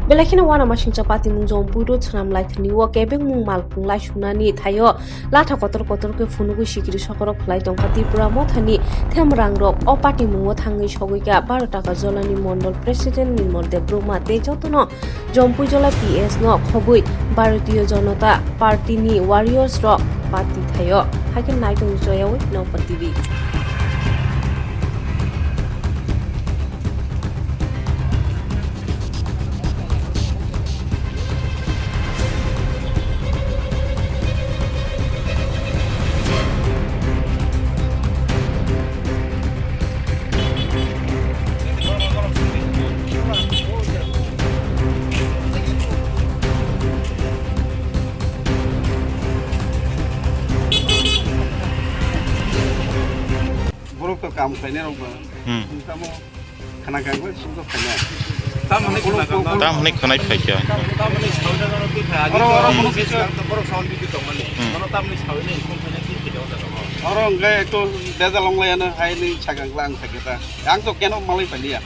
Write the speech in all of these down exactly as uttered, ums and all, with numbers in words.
Belai kheno uanamasingcha patimung Jompui road swnam laithani o kebengmung malkhung laisunani thaio latha kotor kotor khe phunugwi sikiri sokorok phlai tongkha Tripura mothani themrangrok. O patimungo thangwi sogwikha baro taka jolani mondol president Nirmal Debbarma tei jotono Jompui jola P S no khobwi Bharatiya Janata Party ni warriors rok party thaio. Haikhe naitong joyawi Nokbar T V. Borok to kam khlainai rok ba. Hmm. Tamo khana kang bai sung to khaina. Tamo ni khana kang. Tamo ni khana phai kya. Tamo ni sawi na no twi kha. Oro, oro, hmm, mono kisa. Borok sawi ni twi tong mani. Hmm. Mono tamo ni sawi ni sung khaina twi kha. Oro hwnkhe ekto bejal ong lai ano hai ni sakang lang saketa. Ang to keno malai paliya.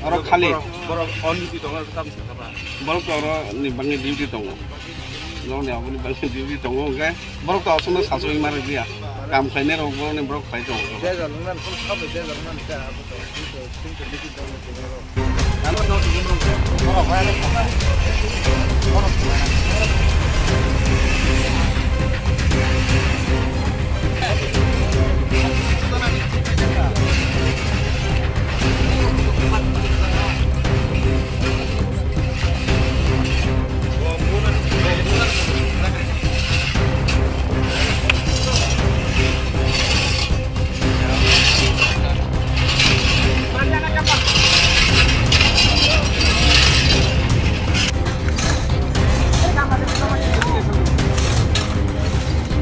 Oro khali. Borok, borok on duty tongo, oro tamo sakha ba. Borok to oro ni bangwi duty tongo. Nokni aboni bangwi duty tongo, hwnkhe borok to aswkno sachogwi ma rwkliya. Kam khlainai rok borokni borok khlai tongo.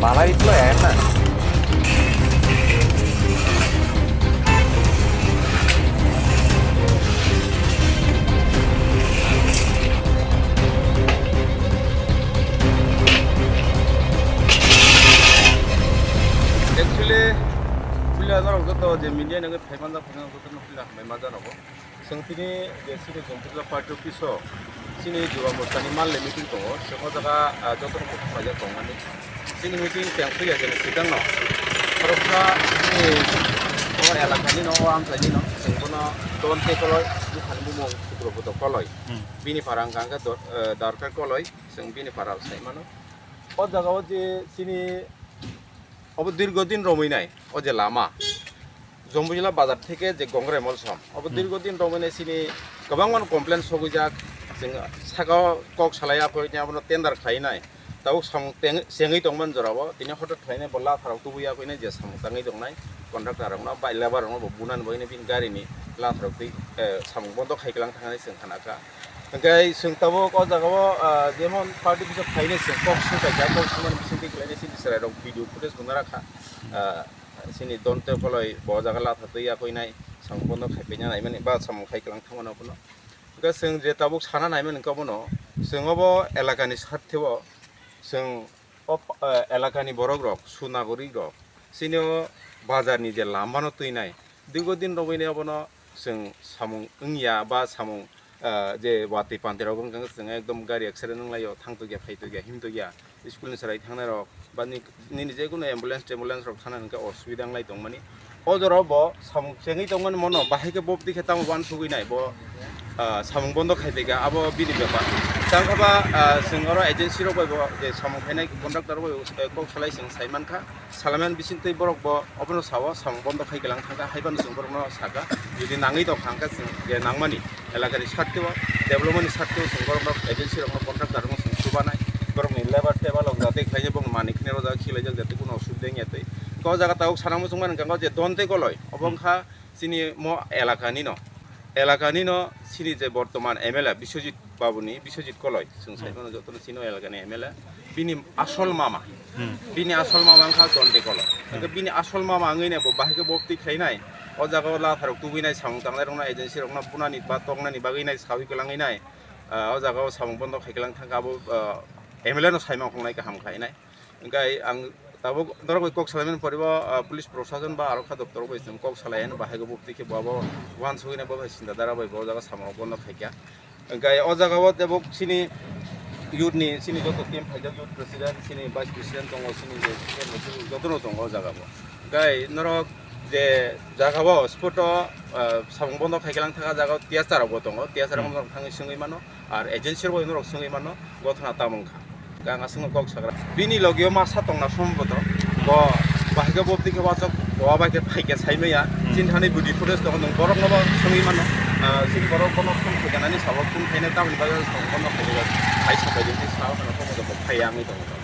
Balai itlo ya, enak. Actually, puila norok joto je media nangwi phai manjak, phai manjak joto no puila hambai manjak nogo. Chwng tini je chini Jompui jola party office o chini Yuva Morcha ni monthly meeting tongo. Chwng o jaga, ah, joto no muthung laijak tongmani. Chini meeting teng sui ya jani swkang no khoroksa chini o elaka ni no, o amchai ni no, chwng bono Don tei Koloi buphani bumung Sudrobodo Koloi. Hmm. Bini para wngkha khe Dor-, eh, Darkai Koloi, chwng bini para sai mano. O jaga o je chini obo dirgo din romwi nai, o je lama. Jompui jola bazar theke je Gongre Mall som. Obo, hmm, dirgo din romwi nai chini kwbangma complaint sogwijak. Chwng saka o kok salai ya koi abono tender khlai nai. Tabuk samung teng-, chengwi tongmani jora o. Tini hotok khlai nai bo latha rok tubui ya koi nai je samung tangwi tongnai. Contractor rok no bai labour rok no bo bunani bagwi bini gari ni latha rok twi, eh, samung bondo khai kwlang thangani chwng khana kha. Hwnkhe chwng tabuk o jaga o, ah, jemon party kisa phainai chwng kok swng kaisa, kok swngmani bisingtwi khlainai chini chwrairok video footage bo narakha. Ah, chini Don tei Koloi bo o jaga latha twi yakui nai, samung bondo khai paina naimani ba samung khai kwlang thangmano bono. Hwnkhe chwng je tabuk sana naimani hwnkhe bono, chwng obo elakani sarthe o chwng o, eh, elakani borok rok, sunagorik rok, chini o bazar ni je lama no twi nai, dirgo din romwi nai obono chwng samung wngya ba samung, ah, je watwi pantwi rok wngkha khe chwng ekdom gari accident wnglaio, thang tokya, phai tokya, him tokya, school ni chwrai thangnai rok ba ni-, nini je kunu ambulance tembulance rok thana hwnkhe osubida wnglai tongmani. O jora o bo samung chengwi tongmani mono bahai khe bo twi khe tamo uansugwi nai bo, ah, samung bondo khai tongkha abo bini bepar. Tangkha ba, ah, chwng oro agency rok bai bo je samung khainai contractor rok bai bo, eh, kok salai chwng sai mankha. Salaimani bisingtwi borok bo obono sao, samung bondo khai kwlang thangkha, haiphano chwng borokno sakha, jodi nangwi tongkha hwnkhe chwng je nangmani elakani sarteo, development ni sarteo chwng borokno agency rokno contractor rokno chwng chubanai, borokni labour table rok jate khlainai, borokni manwi khwnai rok jaga khilaijak jate kuno osubida wngya twi. O jaga tabuk sana muchungmani hwnkhe je Don tei Koloi, obo, hmm, wngkha chini mo elakani no, elakani no chini je bortoman M L A Biswajit Babuni, Biswajit Koloi, chwng, hmm, sai phano jotono chini o elakani M L A, bini asol mama, hmm, bini asol mama wngkha Don tei Koloi. Hmm. Hwnkhe bini asol mama wngwi nai bo bahai khe bo twi khlainai. O jaga o latha rok tubui nai, samung tangnai rokno, agency rokno bunani ba toknani bagwi nai sawi kwlangwi nai. Ah, o jaga o samung bondo khai kwlang thangkha abo, ah, M L A no saimang khongnai kaham khlainai. Hwnkhe ang tabuk norok bai kok salaimani poribo, ah, police prosason ba arokha doptor bai chwng kok salai ano bahai bo bwtwi khe bo abo uansugwi nai bo bai sinda dara bai bo jaga samung bondo khaikha. Hwnkhe o jaga o tebok chini youth ni, chini joto team phaijak, youth president, chini vice president tongo, chini je joto no tongo o jaga o. Hwnkhe norok je jaga o spot o, ah, samung bondo khai kelang thaka jaga o T S R rok bo tongo, T S R rok Hmm. norok thangwi swngwi mano, ar agency rok bo norok swngwi mano, gothona tamo wngkha. Hwnkhe ang aswkno kok sagra. Bini logi o masa tongna somboto, bo bahai khe bo twi khe wansok, bo bai khe phai khe sai maya. Hmm. Chini thani body footage tongo, nwng borok no bo swngwi mano. Ah, chini borok bono phone khainani sabo phone khainai tamoni bagwi bono khaijak. Hai sapai di, sa phano somboto bo phai ya wngwi tongo.